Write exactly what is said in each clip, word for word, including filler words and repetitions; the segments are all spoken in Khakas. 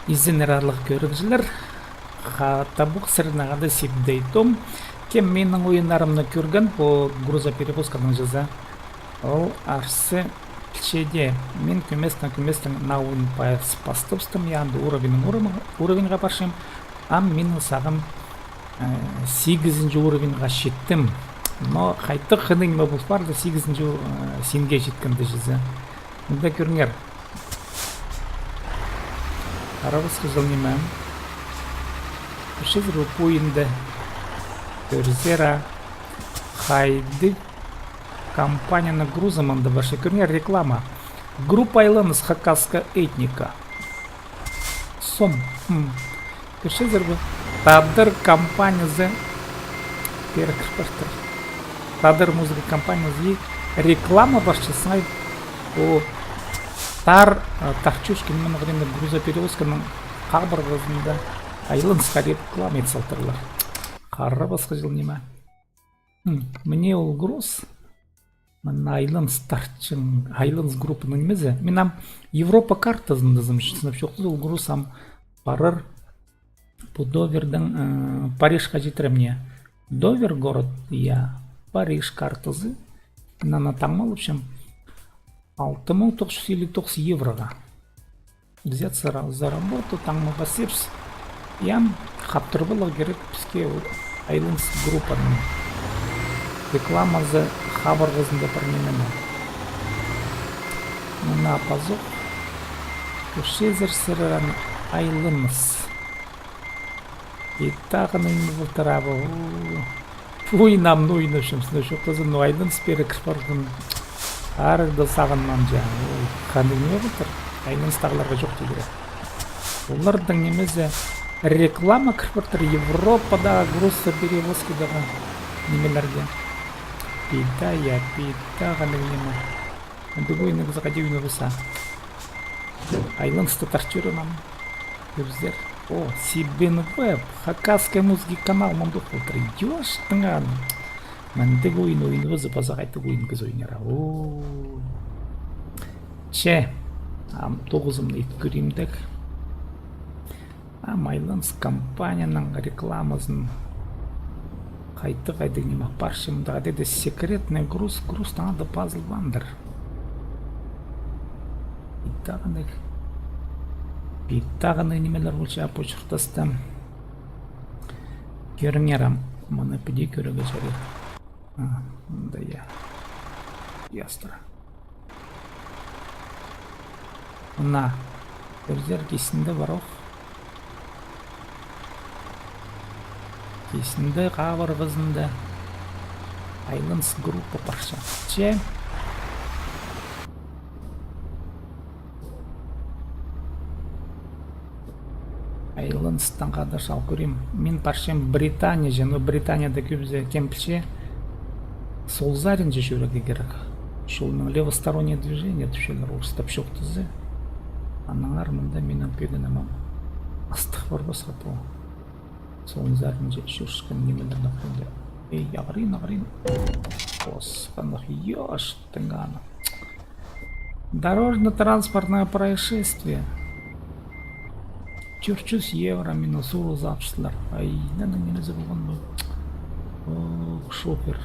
Изеннер, аарлығ кӧрігҷілер, хатабох сірернең хада Сибдей Том. Кем минің ойыннарымны кӧрген, пу грузоперевозканың чазы, ол арсы пілче дее. Мин кӧместең-кӧместең наа ойын пас-, пастабыстым, я, анда уровеньнең уровень-, уровеньға парчам. Ам минің сағам, э, сигізінҷі уровеньға читтім. Но хайдағ хынығ ниме пол парды, сигізінҷі, э, синге читкенде чізе. Мында кӧріңер. Харабас хызыл ниме. Кӧрчезер бе, пу ойында. Кӧрзер, а. Хайдағ компанияның грузы мында парча. Кӧріңер, реклама. Группа «Айланыс», хакасская этника. Сом. Хм. Кӧрчезер бе? Тадар компаниязы пеер кір партыр. Тадар музыка компаниязы и реклама парча сыңай. О, тар, э, тарчушкин мына хыринда грузоперевозканың хабырғазында «Айланысха» реклама ит салтырлар. Харабас хызыл ниме. Хм, мына ол груз. Мына «Айланыс» тарчаң, «Айланыс» группаның нимезі. Мин ам Европа картазында, значит, сынап чоохтаза, ол груз ам парар пу Довердең, э, Парижха читіре мына. Довер город, я, Париж картазы. Мин аны таңмалапчам. Алты муң тоғыс чӱс илиг тоғыс евроға. Взяться ра-, за работу, таңма пасчабыс. Я, хаптырып аларға кирек піске ол «Айланыс» группаның рекламазы хабырғазында пар нимені. Мына пазох. Кӧрчезер сірер аны, «Айланыс». И тағын ниме полтыр, абы. Пу ойын ам, ну, ойнапчам, сынап чоохтаза, ну, «Айланыс» пеер кір парған. Арығда сағынмаам, ча. Ой, хынығ ниме полтыр. «Айланыстағыларға» чох тидіре. Оларның нимезі, реклама кір партыр Европадағы грузоперевозкадағы нимелерге. Пида, я, пида, хынығ ниме. Андағ ойынны кізі хайди ойнабаза. «Айланысты» тартча ӱрем ам. Кӧрзер. О, Сибин Веб, хакасская музыка канал мындох полтыр. Ёштың аны. Мындағ ойын ойнабаза, паза хайдағ ойын кізі ойнира. О. Че, ам тоғызымны ит кӧрим тек. Ам «Айланыс» компанияның рекламазын хайдағ-хайдағ ниме парча, мында хайдағ-да секретный груз, груз таңда пазылбаандыр. Итағынығ, итағынығ нимелер полча пу чуртаста. Кӧріңер ам, мыны піди кӧрерге чарир. А, мында, я. Ястыра. Мына, кӧрзер, кизінде пар ох. Кизінде хабырғазында «Айланыс» группа парча. Че. «Айланыстаң» хада чал кӧрим. Мин парчам Британияҷа, но Британияда кӧбізі кем пілче, сол саринҷа чӧрерге кирек. Чол мин левостороннее движение тіпчелер, орыстап чоохтаза. Аннаңар мында минің кӧгенім астығ парбасха пу. Сол саринҷа чӧрчеткен нимелернің пірінде. Эй, ағырин, ағырин. Ос, хынығ, ёштың аны. Дорожно-транспортное происшествие. Тӧрт чӱс евро мині суурға сапчалар. Ай, мынаның нимезі полған ба? Ох, шофер.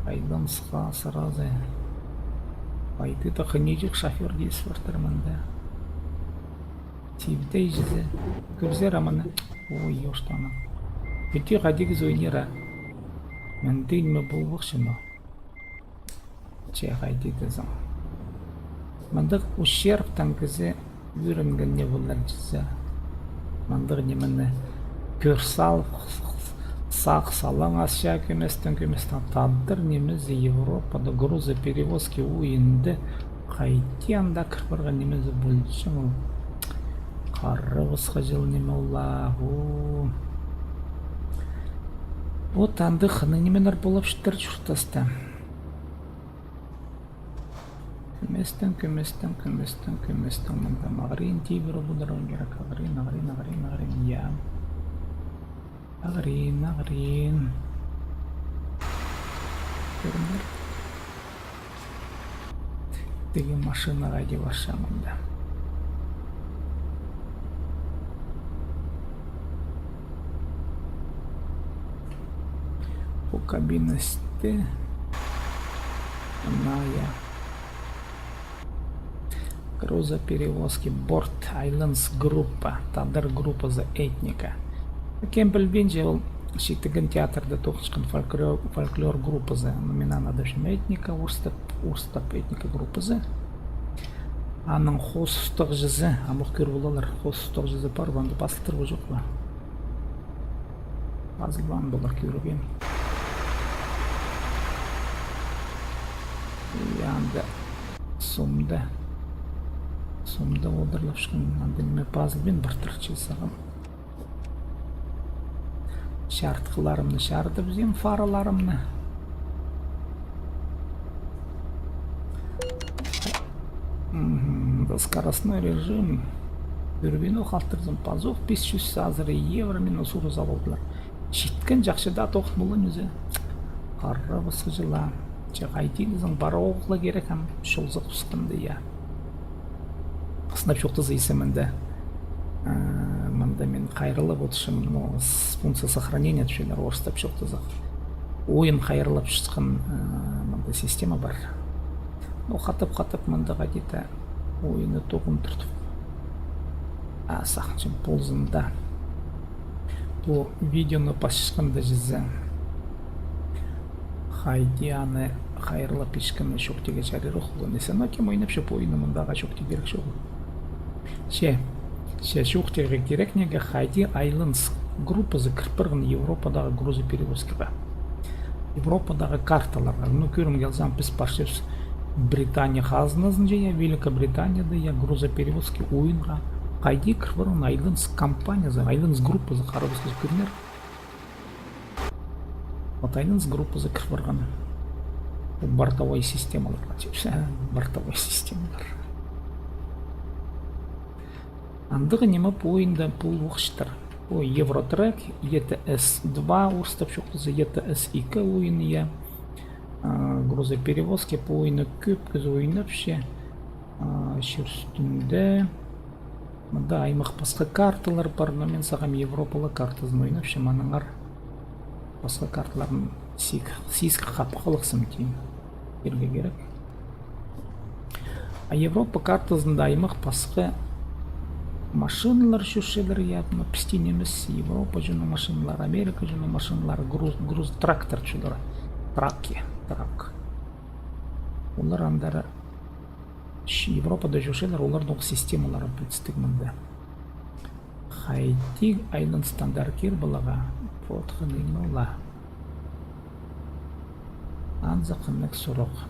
Айланысха сразу. Ай, ты так ничек шофер дей партыр мында. Сибдей чізе. Кӧрзер ам аны. Ой, ёштың аны. Піди хайди кізі ойнира. Мындағ ниме полбахча ма? Че хайди тізең. Мындағ ущербтаң кізі ӱренген не полар чізе. Мындағ нимені кӧр салып, сағ салаң асча кӧместең, кӧместең тадар нимезі Европада грузоперевозки ойында хайди анда кір парған нимезі полча ол. Харабас хызыл ниме ол, о. Вот андағ хынығ нимелер полып читер чуртаста. Кӧместең, кӧместең, кӧместең, кӧместең. Мында ағырин тибір пудырарға кирек. Ағырин, ағырин, ағырин, ағырин. Я. Ағырин, ағырин. Кӧріңер. Тігі машина хайди парча мында. Кабинасты. Ана, я. Грузоперевозки, борт, Айланс группа, тадар группазы, этника. Кем пілбинче, ол читіген театрда тоғынчатхан фольклор, фольклор группазы. Ну, мин аны адапчам этника, орыстап, орыстап этника группазы. Аның хоос устағҷызы, амох кӧр полалар, хоос устағҷызы пар ба, анда пазылтыр ба, чох па? Пазылбаан полар, кӧрбеем. И анда сомда. Сомда одырлапчатхан, анда ниме пазылбин партырча сағам. Чарытхыларымны чарыдыбызим, фараларымны. Мгм, да скоростной режим. Кӧрбин ох, алтырзым пазох, пис чӱс азыра евро мин суры салылдылар. Читкен чахсы даа тоғын полған ӱзе. Харабас хыҷыла. Че хайди дезең, пара оғла кирек, ам чолзах тусханда, я. Сынап чоохтаза, исем мында. Э, мында мин хайраллап одырчам, ну, с-, функция сохранения тіпчелер, орыстап чоохтаза. Ойын хайраллап чатхан, э, мында система пар. Ну, хатап-хатап мында хайди-да ойынны тоғындыртып. А, сағынчам, ползын даа. Пу видеоны пасчатханда чізе. Хайди аны хайраллап итчеткені чоохтирға чарир ох. Ол ниме, сен кем ойнапча пу ойынны, мындағы чоохтирға кирек чоғыл. Че, че чоохтирға кирек, неге хайди Айланс группазы кір парған Европадағы грузоперевозкаға. Европадағы карталарға. Ну, кӧрімге алзам, піс парчабыс Британия хазназынҷа, я, Великобританияда, я, грузоперевозки ойынға. Хайди кір парған Айланс компаниязы, Айланс группазы, харабас хыҷы, кӧріңер. Вот Айланс группазы кір парған. Бортовой системалар, бортовой системалар. Андағ ниме пу ойында пол ох читір. Пу Евротрек, Е Т С два, орыстап чоохтаза, Е Т С ікі ойыны, я. А, грузоперевозки пу ойынны кӧп кізі ойнапча. А, чир ӱстӱнде. Мында аймах пасха карталар пар, но мин сағам Европала картазын ойнапчам, аннаңар пасха карталарын сик-, сиске хапхалахсам тиим. Ирге кирек. А Европа картазында аймах пасха машиналар чӧрчелер, я, но пістің нимес, Европа чонның машиналары, Америка чонның машиналары, груз, груз, трактор чӧрчелер, траки, трак. Олар андар Ч-, Европада чӧрчелер, оларның системалары пілдістіг мында. Хайди Айланс стандарт кир поларға, подхынын ола. Анзы хынығ сурығ.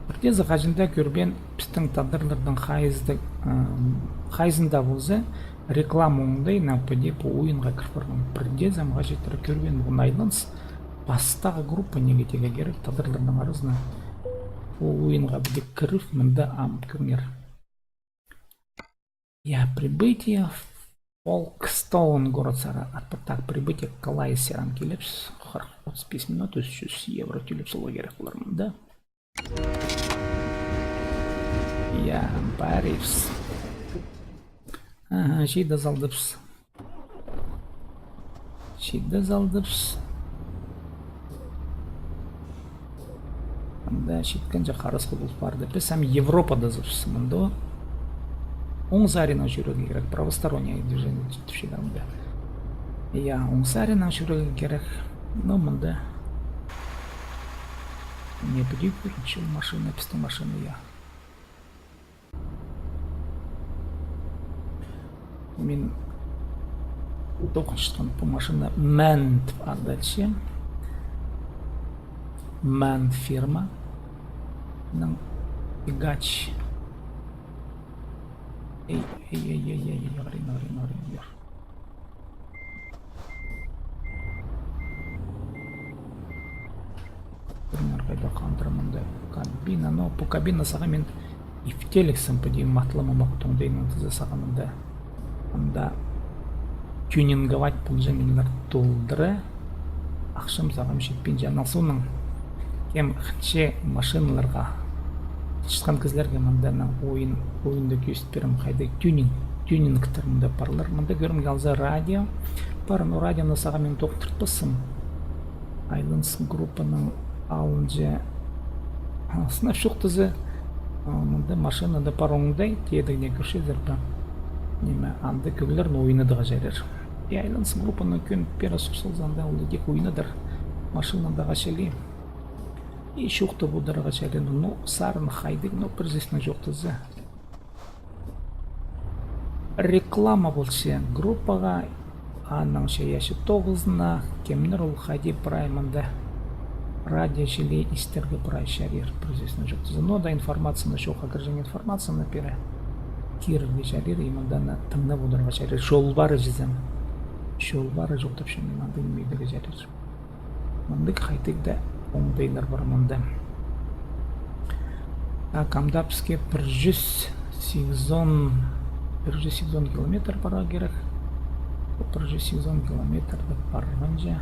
Пірдеезі хаҷан даа кӧрбеен, пістің тадарларның хайзы-, ым, хайзында полза, реклама оңдайнаң піди пу ойынға кір парған. Пірдеезі ам хаҷан даа кӧрбеен, пу Айланс пастағы группа, неге тигі кирек, тадарларның аразына. Пу ойынға піди кіріп, мында ам кӧріңер. Я, Прибытие, Фолкстоун город сари. А так, Прибытие, Калаис сари килібіс, хырых, отыс пис минут, ӱс чӱс евро тӧлеп саларға кирек полар мында. Я, парибыс. Аха, чиде салдыбыс. Чиде салдыбыс. Анда читкенҷе харасхы пол парды. Піс ам Европадазыбыс. Мында оң саринаң чӧрерге кирек. Правостороннее движение тіпчелер анда. Я, оң саринаң чӧрерге кирек. Но мында не піди кӧрінче машина, пістің машина, я. Мин тоғынчатхан пу машина МАН тіп адалча. МАН фирма. Ның тягач. Эй, эй, эй, эй, эй, эй, ағырин, ағырин, ағырин, ағырин. Пример, хайда хандыр мында кабина, но пу кабина сағам мин иптеліксім піди матламамах, тоңдайнаң тізе сағам мында. Мында тюнинговать полҷаң ниме толдыра. Ахчам сағам читпинче. Анаң соонаң кем хынча машиналарға чатхан кізілерге мында на ойын, ойында кӧзіт пирем, хайда тюнинг, Тюнингтер мында парлар. Мында кӧрімге алза радио пар, но радионы сағам мин тоғынтыртпаспын. Айланыс группаның алынҷа, а, сынап чоохтаза, а, мында машинада пар оңдай, тидігіне кӧрчезер бе. Ниме, анда кӧглерін ойнадарға чарир. И Айланыс группаның кӧн пирас салза, анда ол идӧк ойнадар. Машинадағы чіли. И чоохтап одырарға чарир. Ну, сарын хайдағ, ну, пір сӧснең чоохтаза. Реклама полча группаға, аның чайаачы тоғызына, кемнер ол хайди прай мында радио чіли истерге прай чарир, пір сӧснең чоохтаза. Но да информацияны, чоохха кірҷең информацияны пеер кирерге чарир, и мында аны тыңнап одырарға чарир. Чол пары чізе. Чол пары чоохтапчам, мында ниме идерге чарир. Мындағ хайдағ даа оңдайлар пар мында. Так, ам даа піске пір чӱс сигізон, пір чӱс сигізон километр парарға кирек. Пір чӱс сигізон километрді парғанҷа.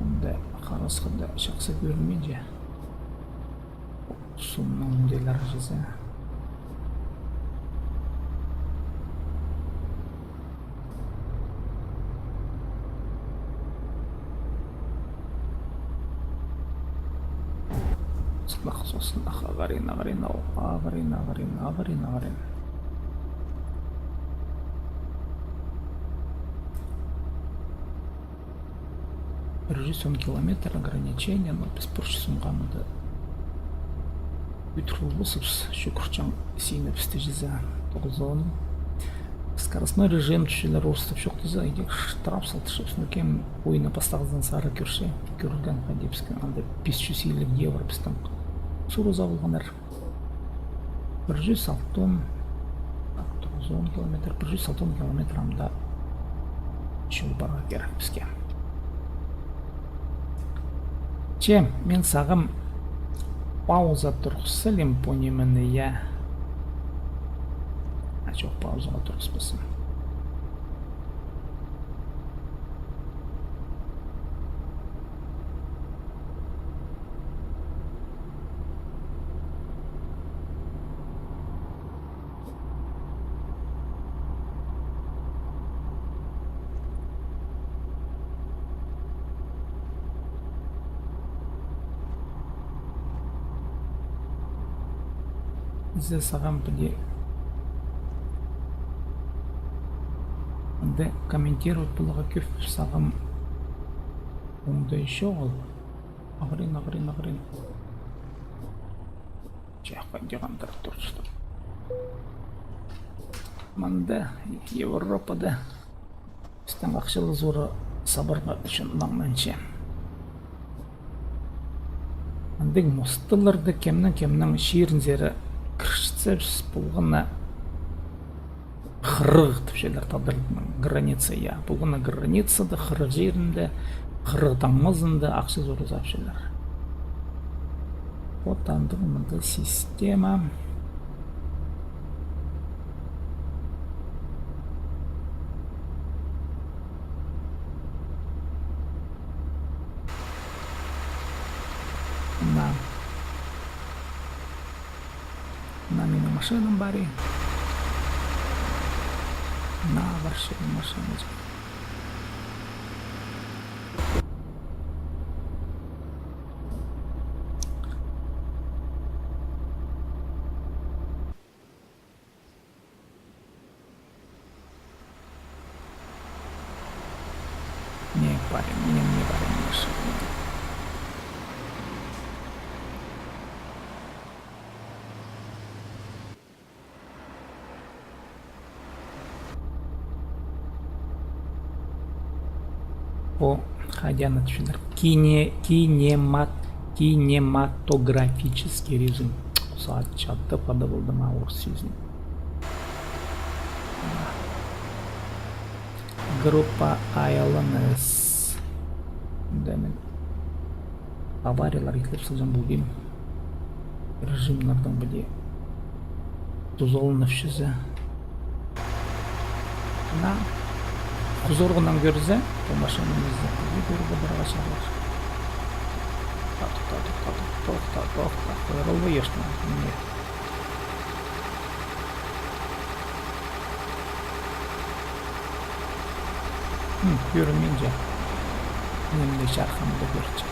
Мында харасханда чахсы кӧрінминче. Сумның оңдайлары чізе. Сынах, сосынах, ағарин, ағарин, ау, ағарин, ағарин, ағарин, ағарин. Пір чӱс он километр ограничение, но піс пір чӱс онға мында ӱдір полбаспыс, чӱгӱрчең сині пісті чізе тоғызон. Скоростной режим тіпчелер, орыстап чоохтаза, идӧк штраф салтырчабыс, но кем ойны пастағызын сары кӧрче, кӧрген хайди піске, анда пис чӱс илиг евро пістің сурыза полғаннар. Пір чӱс алтон, так, тоғызон километр, пір чӱс алтон километр ам даа чол парарға кирек піске. Че, мин сағам пауза турғыс салим пу нимені, я. А, чох, паузаға турғыспаспын. Зе сағам піди. Анда комментировать поларға кӧп сағам оңдай чоғыл. Ағырин, ағырин, ағырин. Чахха дигендір турчы. Мында, Европада, пістің ахчалығ сора сабарға ӱчӱн маңнанча. Андағ мосталарда кемнің-кемнің чирінзер кірчетсе, піс полған на хырығ тіпчелер, тадарның граница, я. Полған на границада, хырығ чирінде, хырығ таңмазында ахча сора сапчалар. Вот андағ мында система. На. На минің машинам пари. На, парча машина. Не парим, не, не парим машина. О, хайди аны тіпчелер. Кине-, кинемат-, кинематографический режим. Сағат чатты пада полды ма орыс сӧзін. Группа Айланыс. Да, мин авариялар итлеп салҷаң полдым. Режимнердең піди тузаланып чізе. Мына хузорғынаң кӧрзе, пу машинаны ізеп, піди кӧріп одырарға чарир. Тохта, тохта, тохта, тохта, тохта. Хызырылба, ешті. Міне. Хм, кӧрінминче. Ниме чархамды кӧрче.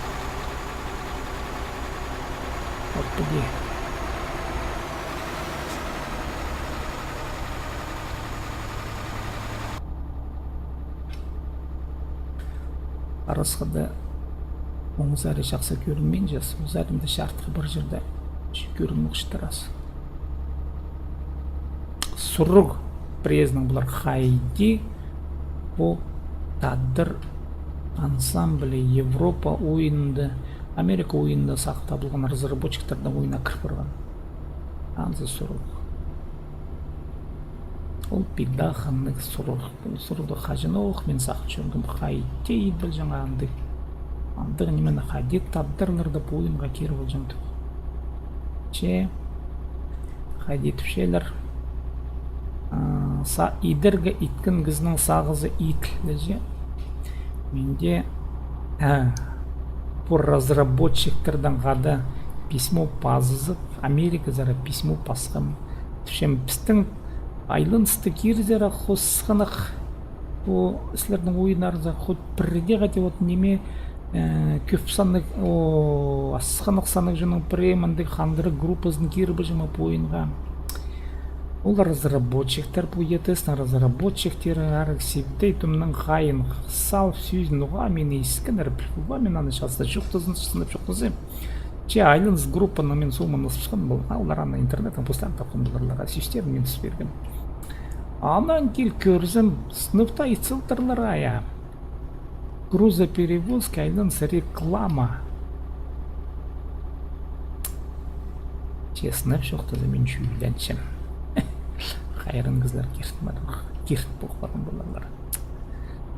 От піди. Арасхада оң сари чахсы кӧрінминче, сол саринда чарытхы пір чирде чіли кӧрінмеҷек читіре. Сурығ пірезінің пулар хайди пу тадар ансамблі Европа ойынында, Америка ойынында сағып табылған разработчиктернің ойына кір парған. Анзы сурығ. Ол пида хынығ сурығ. Ол сурығда хаҷанох мин сағынчам, кем хайди ит полҷаң андағ. Андағ нимені хайди тадарлар даа пу ойынға кир полҷаң тіп. Че хайди тіпчелер. А, са-, идерге иткен кізінің сағызы иділҷе. Мин дее, а, пу разработчиктердең хада письмо пазызып, Америказар письмо пасхам. Тіпчем, пістің айланысты кирзер, хосханах, пу сірернің ойыннарыңар ход пірде хати, вот, ниме, э, кӧп саннығ, о, асханах саннығ чонның пірее мындағ хандыра группазын кир полҷаң ма пу ойынға. Ол разработчиктер, пу ЕТС-ның разработчиктері, арығ Сибдей Томның хайиин сал сӧзін уғаа, мин искеннер піл уғаа, мин аны часто чоохтазын, сынап чоохтазам. Че айланыс группаның мин сомын ысхан пол, а олар аны интернеттең постарына тапхан поларлар, сӧстерін мин тӱс пиргем. Анаң кил кӧрзем, сынап та ит салтырлар ая. Грузоперевозка айланыс реклама. Че сынап чоохтазам, мин чӱӱленчем. Хайран кізілер кирт мадым, кирт полып парған поларлар.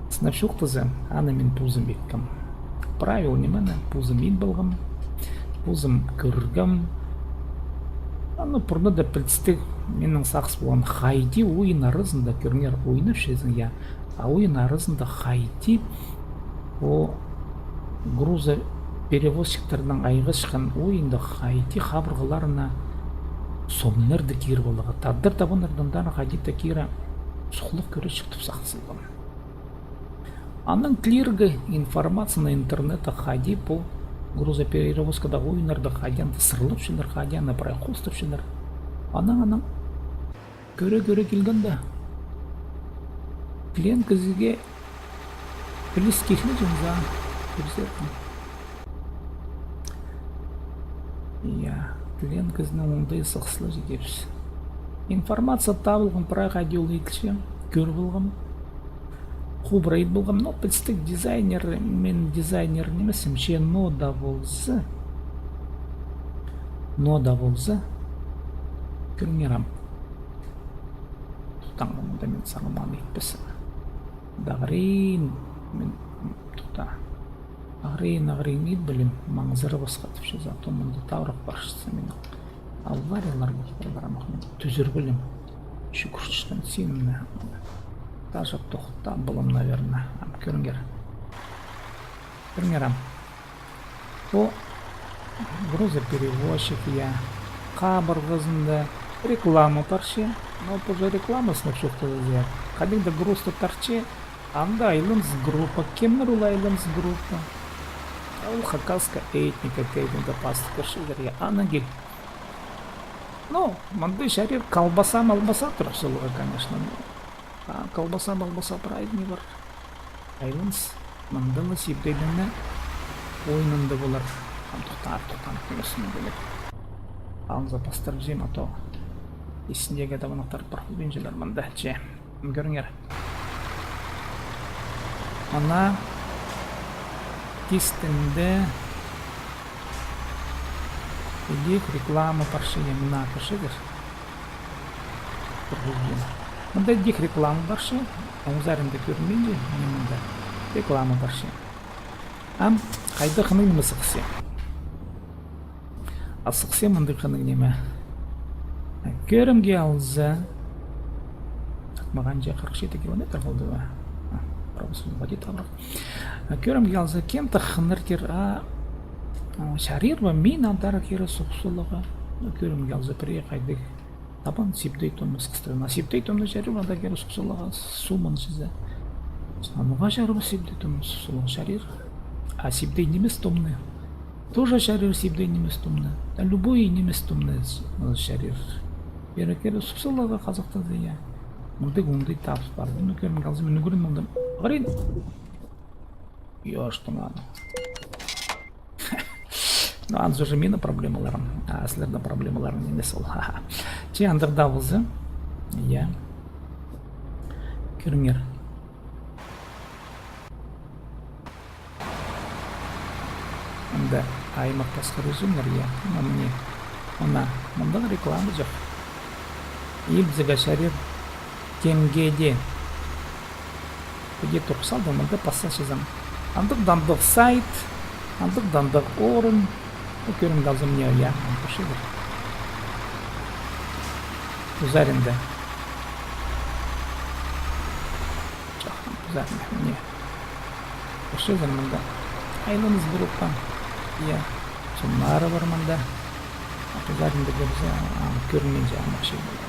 Сынап чоохтазам, аны мин позым иткем. Правил нимені позым ит полғам, позым кӧргем. Аны пурнада пілдістіг, минің сағыс полған хайди ойын аразында, кӧріңер, ойнапчазың, я. А ойын аразында хайди, о, грузоперевозчиктернің айғасчатхан ойында хайди хабырғаларына сомнарны кир поларға. Тадар табаннардаң хайди-да кире сухлап кӧрерҷік тіп сағыс полғам. Анаң килерге информацияны интернетте хайди пу грузоперевозкада ойыннарны хайди анда сырлапчалар, хайди аны прай хостапчалар. Анаң, анаң кӧре-кӧре килгенде, килген кізіге піліс килче, чынза, кӧрзерге. Я, килген кізінің оңдайы сығыслығ читепче. Информация табылған, прай хайди ол иділче, кӧр полғам. Хубыра ит полғам, но пілдістіг дизайнер, мин дизайнер нимеспін, че но даа полза, но даа полза, кӧріңер ам. Тохтаңар, мында мин сағам аны итпеспін. Дағырин, мин, тохта. Ағырин, ағырин ит пілем, маңзырабысха тіпче, зато мында таврах парчатса, мин авариялар полып парар, ам мин тӱзір пілем. Чӱгӱрчеткем синімні. Даже тохтап полам, наверное. Ам кӧріңер. Кӧріңер ам. Пу грузоперевозчик, я. Хабырғазында реклама парча. Но пу же реклама, сынап чоохтаза, я. Хайдағ-да грузты тартча. Анда айланыс группа. Кемнер ол айланыс группа? Ол хакасская этника тегінде пастып кӧрчезер, я. Анаң кил. Ну, мында чарир колбаса-малбаса турғыс саларға, конечно. А колбаса-малбаса прай ниме пар. Айланыс. Мында ла Сибдейдеңнің ойынында полар. Ам тохта, тохта, тохта, нимесінде полар. Алынза пастырып чиим, а то истіндегі табанахтар пар полбинчалар мында, че. Кӧріңер. Ана кистінде идӧк реклама парча, я, мына кӧрчезер. Турғызбин. Мында идӧк реклама парча, оң саринда кӧрінминче, мына мында реклама парча. Ам хайдағ хынығ ниме сыхса. А сыхса мындағ хынығ ниме. Кӧрімге алза, мағаа че хырых читі километр полды ба? А, правосудие воды табырах. Кӧрімге алза, кем-то хынар тир, а, а, чарир ба, мин андар кире суғ саларға. Кӧрімге алза, пірее хайдағ табан Сибдей Томны сығыстырған. А Сибдей Томны чарир ба андар кире суғ саларға, сомын чізе. Сануға чарабас сибдей томны, сулуң чарир. А сибдей нимес томны. Тоже чарир сибдей нимес томны. А любой нимес томны с-, чарир. Пеер кирі субсылларға хазахтаза, я. Мындағ оңдай табыс пар. Ну, кӧрім алза, мин ӱгрен мындағ. Ағырин. Ёштың аны. Ну, анзы уже минің проблемаларым, а сірернің проблемаларың нимес ол. Че андағ даа полза, я. Кӧріңер. Анда аймах пасхар ӱзіннер, я. Ну, мына, мына, мындағ реклама чох. Ибзіге чарир тенгеде. Піди турып салдым, мында пасса чазам. Андағ-дандағ сайт, андағ-дандағ орын. Ну, кӧрім алза, мына, я, пасчалар. Пу саринда. Чох, пу саринда, мына. Пасчазар мында. Айланыс группа. Я. Сомнары пар мында. А пу саринда кӧрзе, а, кӧрінминче, ам ахча полар.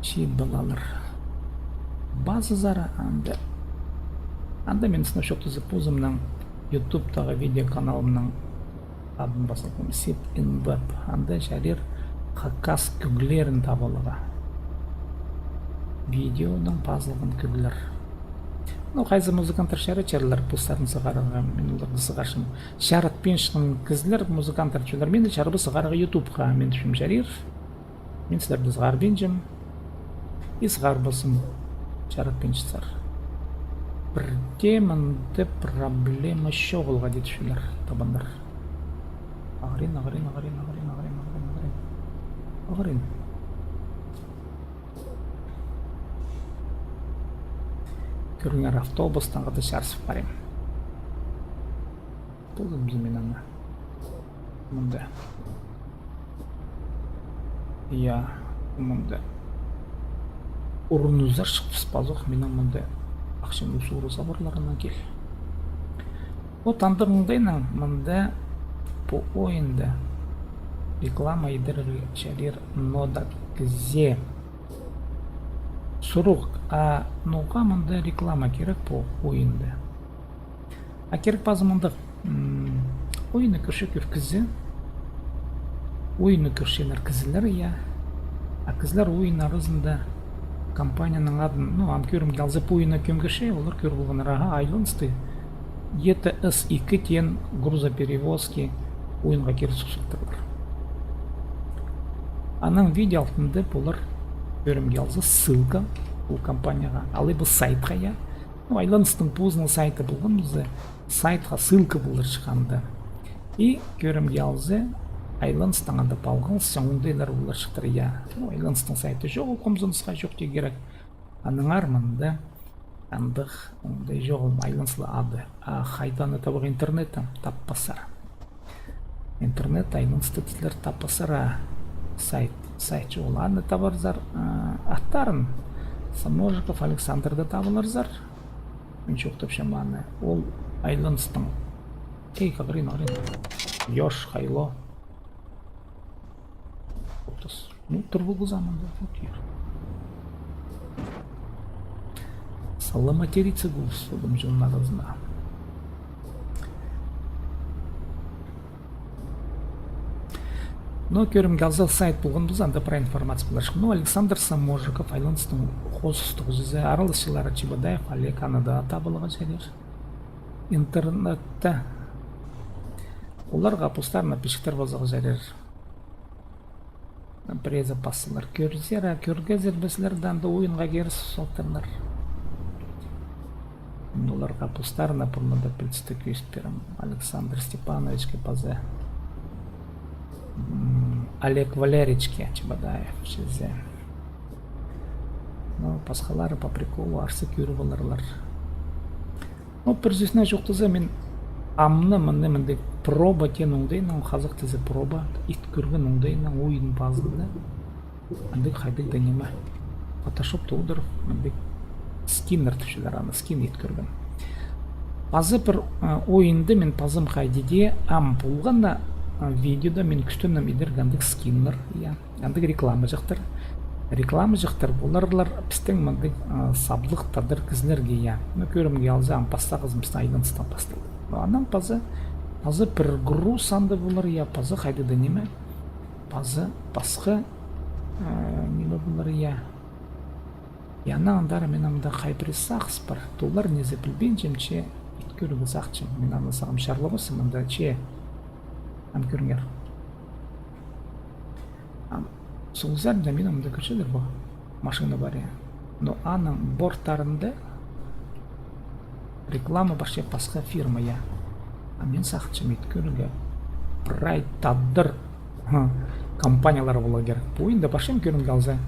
Чиит палалар. Пазызар анда. Анда мин сынап чоохтаза позымның ютубтағы видеоканалымның адын пазылғам, Сибинвеб. Анда чарир хакас кӧглерін таап аларға. Видеодаң пазылған кӧглер. Ну, хайзы музыканттар чаратчалар постарын сығарарға, мин оларны сығарчам. Чаратпинчатхан кізілер, музыканттар чӧрер, мин дее чарабас сығарарға ютубха, мин тіпчем, чарир. Мин сірерні сығарбинчам. И сығарбассым, чаратпинчатсар. Пірдее мында проблема чоғыл даа тіпчелер, табаннар. Ағырин, ағырин, ағырин. Ағырин. Кӧріңер, автобустаң хада чарысып парим. Полдым зе мин аны. Мында. Я, мында. Урунызар чыхпас пазох, минің мында ахчам ус уруса парларынаң кил. Вот андағ оңдайнаң мында пу ойында реклама идерге чарир, но даа кізее. Сурығ, а ноға мында реклама кирек пу ойында? А кирек пазы мындағ, м, ойынны кӧрче кӧп кізі, ойынны кӧрчелер кізілер, я. А кізілер ойын аразында компанияның адын, ну, ам кӧрімге алза, пу ойынны кӧмгірче, олар кӧр полғаннар, аха, айланысты. Е Т С ікі теен грузоперевозки ойынға киріс салтырлар. Анаң видео алтында полар, кӧрімге алза, ссылка ол компанияға, алай ба сайтха, я. Ну, айланыстың позының сайты полған полза, сайтха ссылка полар чыхханда. И кӧрімге алза, айланыстың анда палғалысчаң оңдайлар полар чыхтыр, я. Ну, айланыстың сайты чоғыл, Комсомольская чох тирге кирек. Аннаңар мында андағ оңдай чоғыл, айланыс ла ады. А хайда аны табарға? Интернеттең таппассар. Интернет айланысты тітлер таппассар, а сайт, сайт чоғыл, аны табарзар, а, аттарын. Саможиков Александрды таап аларзар. Мин чоохтапчам аны. Ол айланыстың. Эй, ағырин, ағырин. Ёш, хайло. Отыс. Ну, тур полғаза мында, вот, я. Сала материться полыс, одам чонның аразына. Но кӧрімге алза, сайт полған полза, анда прай информация полар чых. Ну, Александр Саможиков, айланыстың хоостығ кізізі, араласчылары Чебодаев Олег, аны даа таап аларға чарир интернетте. Оларға постарына пічіктер пазарға чарир. Пірезі пазылар, кӧрзер, а кӧргезер пе сірерні, анда ойынға киріс салтырлар. Оларға постарына пурнада пілісті кӧзіт пирем. Александр Степановичке паза, м, Олег Валерьевичке Чебодаев чізе. Ну, пасхалары по приколу арса кӧріп аларлар. Ну, пір сӧснең чоохтаза, мин амны мында мындағ проба теен оңдайнаң, хазах тізе проба, ит кӧрген оңдайнаң ойын пазында. Андағ хайдағ-да ниме. Фотошопта одырып, мындағ скиннер тіпчелер аны, скин ит кӧрген. Пазы пір, а, ойынды мин пазам хайди дее, ам полған на А, видеода мин кӱстенем идерге андағ скиннер, я. Андағ рекламаҷахтар. Рекламаҷахтар, олар пістің мындағ, а, саблығ тадар кізілерге, я. Ну, кӧрімге алза, ам пастағызын пістің айланыстаң пасталды. Ну, анаң паза, паза пір груз анда полар, я, паза хайдағ-да ниме, паза пасха, а, ниме полар, я. Я, анаң андар мин амды хай пірее сағыс пар. Толар ниме пілбинчем, че ит кӧрерге сағынчам. Мин аны сағам чарлабаспын, мында че. Ам кӧріңер. Ам, сол сарында мин амды кӧрчелер бо. Машина пар, я. Но аның борттарында реклама пар, че пасха фирма, я. А мин сағынчам ит кӧрерге прай тадар, ха, компаниялар поларға кирек. Пу ойында пасчам кӧрімге алза.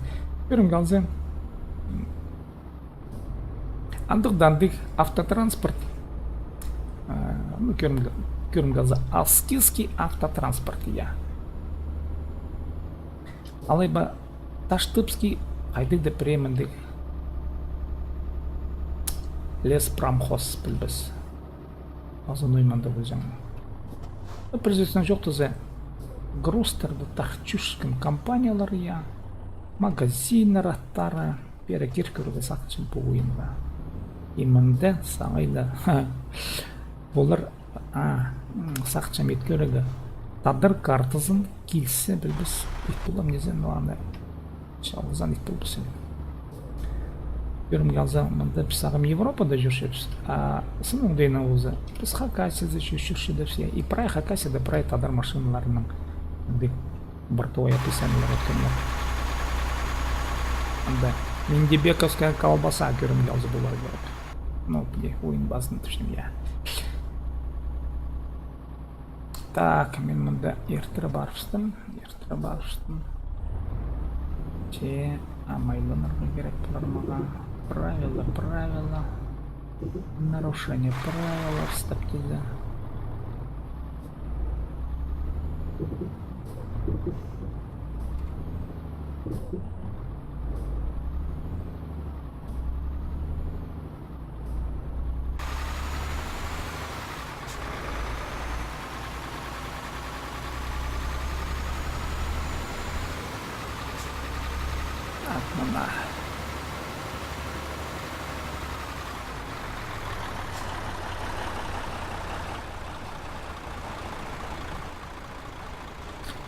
Кӧрімге алза. Андағ-да андағ автотранспорт. А, ну, кӧрімге, кӧрімге алза, Аскизский автотранспорт, я. Алай ба Таштыпский хайдағ-да пірее мындағ леспромхоз, пілбес. Азы ноо мында полҷаң. Ну, пір сӧснең чоохтаза, грузтарды тартчатхан компаниялар, я, магазиннар аттары, пеер кір кӧрерге сағынчам пу ойынға. И мында саңай ла, ха, олар, а, м, сағынчам ит кӧрерге. Тадар картазын килзе, пілбес, ит полам ниме, но аны чалғызаң ит полбассың. Кӧрімге алза, мында піс сағам Европада чӧрчебіс. А сыннаң даа на оза, піс Хакасияда чӧр-, чӧрчебіс, я. И прай Хакасияда прай тадар машиналарының андағ бортовой описаниелер өткеннер. Анда Миндибековская колбаса кӧрімге алза поларға кирек. Ну, піди, ойын пазын тіпчем, я. Так, мин мында иртіре парыбыстым, иртіре парыбыстым. Че, ам айланарға кирек полар мағаа. Правила, правила. Нарушение правил, астап тізе. Ат мына.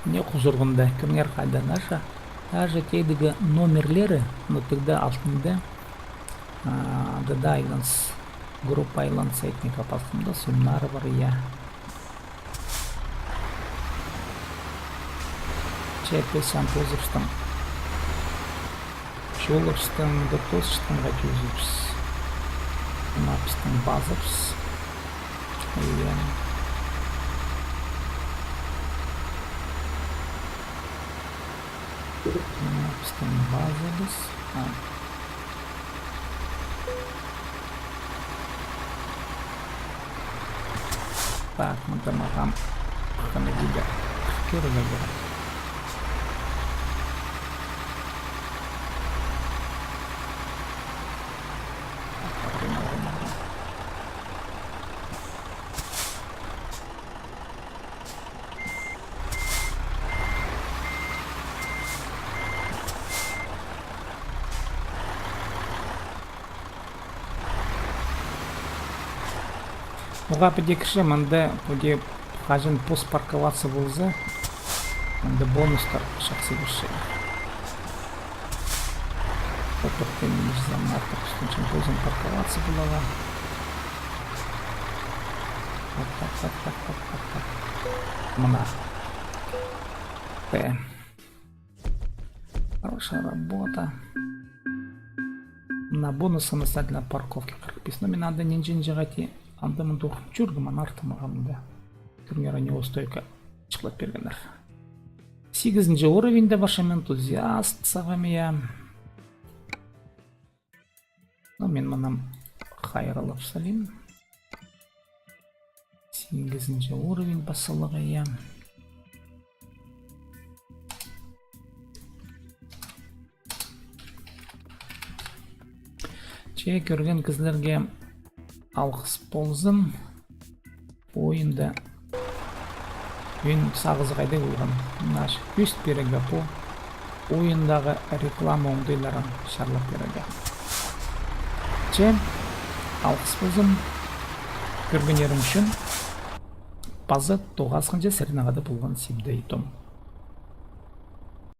Не хузурғанда, кӧріңер хайда, даже, даже тидігі номерлері, ну, тігде алтында, а, Дада Айланс, группа Айланс этника пастымда, сомнары пар, я. Че піс ам позыбыстың. Чолыбыстың, да тосчатханға чӧзібіс. Мына пістің базабыс. Ие. Мына пістің базабыс. А. Так, мында мағаа хынығ иді. Кӧрерге кирек. Оға піди кірче, мында піди хаҷан пос парковаться полза, мында бонустар чахсы кірче. Опыт пен мин чазам артых ӱстӱнҷең позым парковаться поларға. Так, так, так, так, так, так, так. Мына. П. Хорошая работа. Мына бонус самостоятельной парковки хырых пис. Но мин анда нинҷе-нинҷе хати, анда мында чӧргем, ан артых мағаа мында. Кӧріңер, неустойка чыхлап пиргеннер. Сигізінҷі уровеньде пасчам, энтузиаст сағам, я. Ну, мин мыны хайраллап салим. Сигізінҷі уровень пас саларға, я. Че кӧрген кізілерге алғыс ползын. Ойында Мин сағызы хайда полған, наш пӧзік пирерге пу ойындағы реклама оңдайларын чарлап пирерге. Че, алғыс ползын кӧргеннерің ӱчӱн. Паза тоғасханҷа сірернең хада полған Сибдей Том.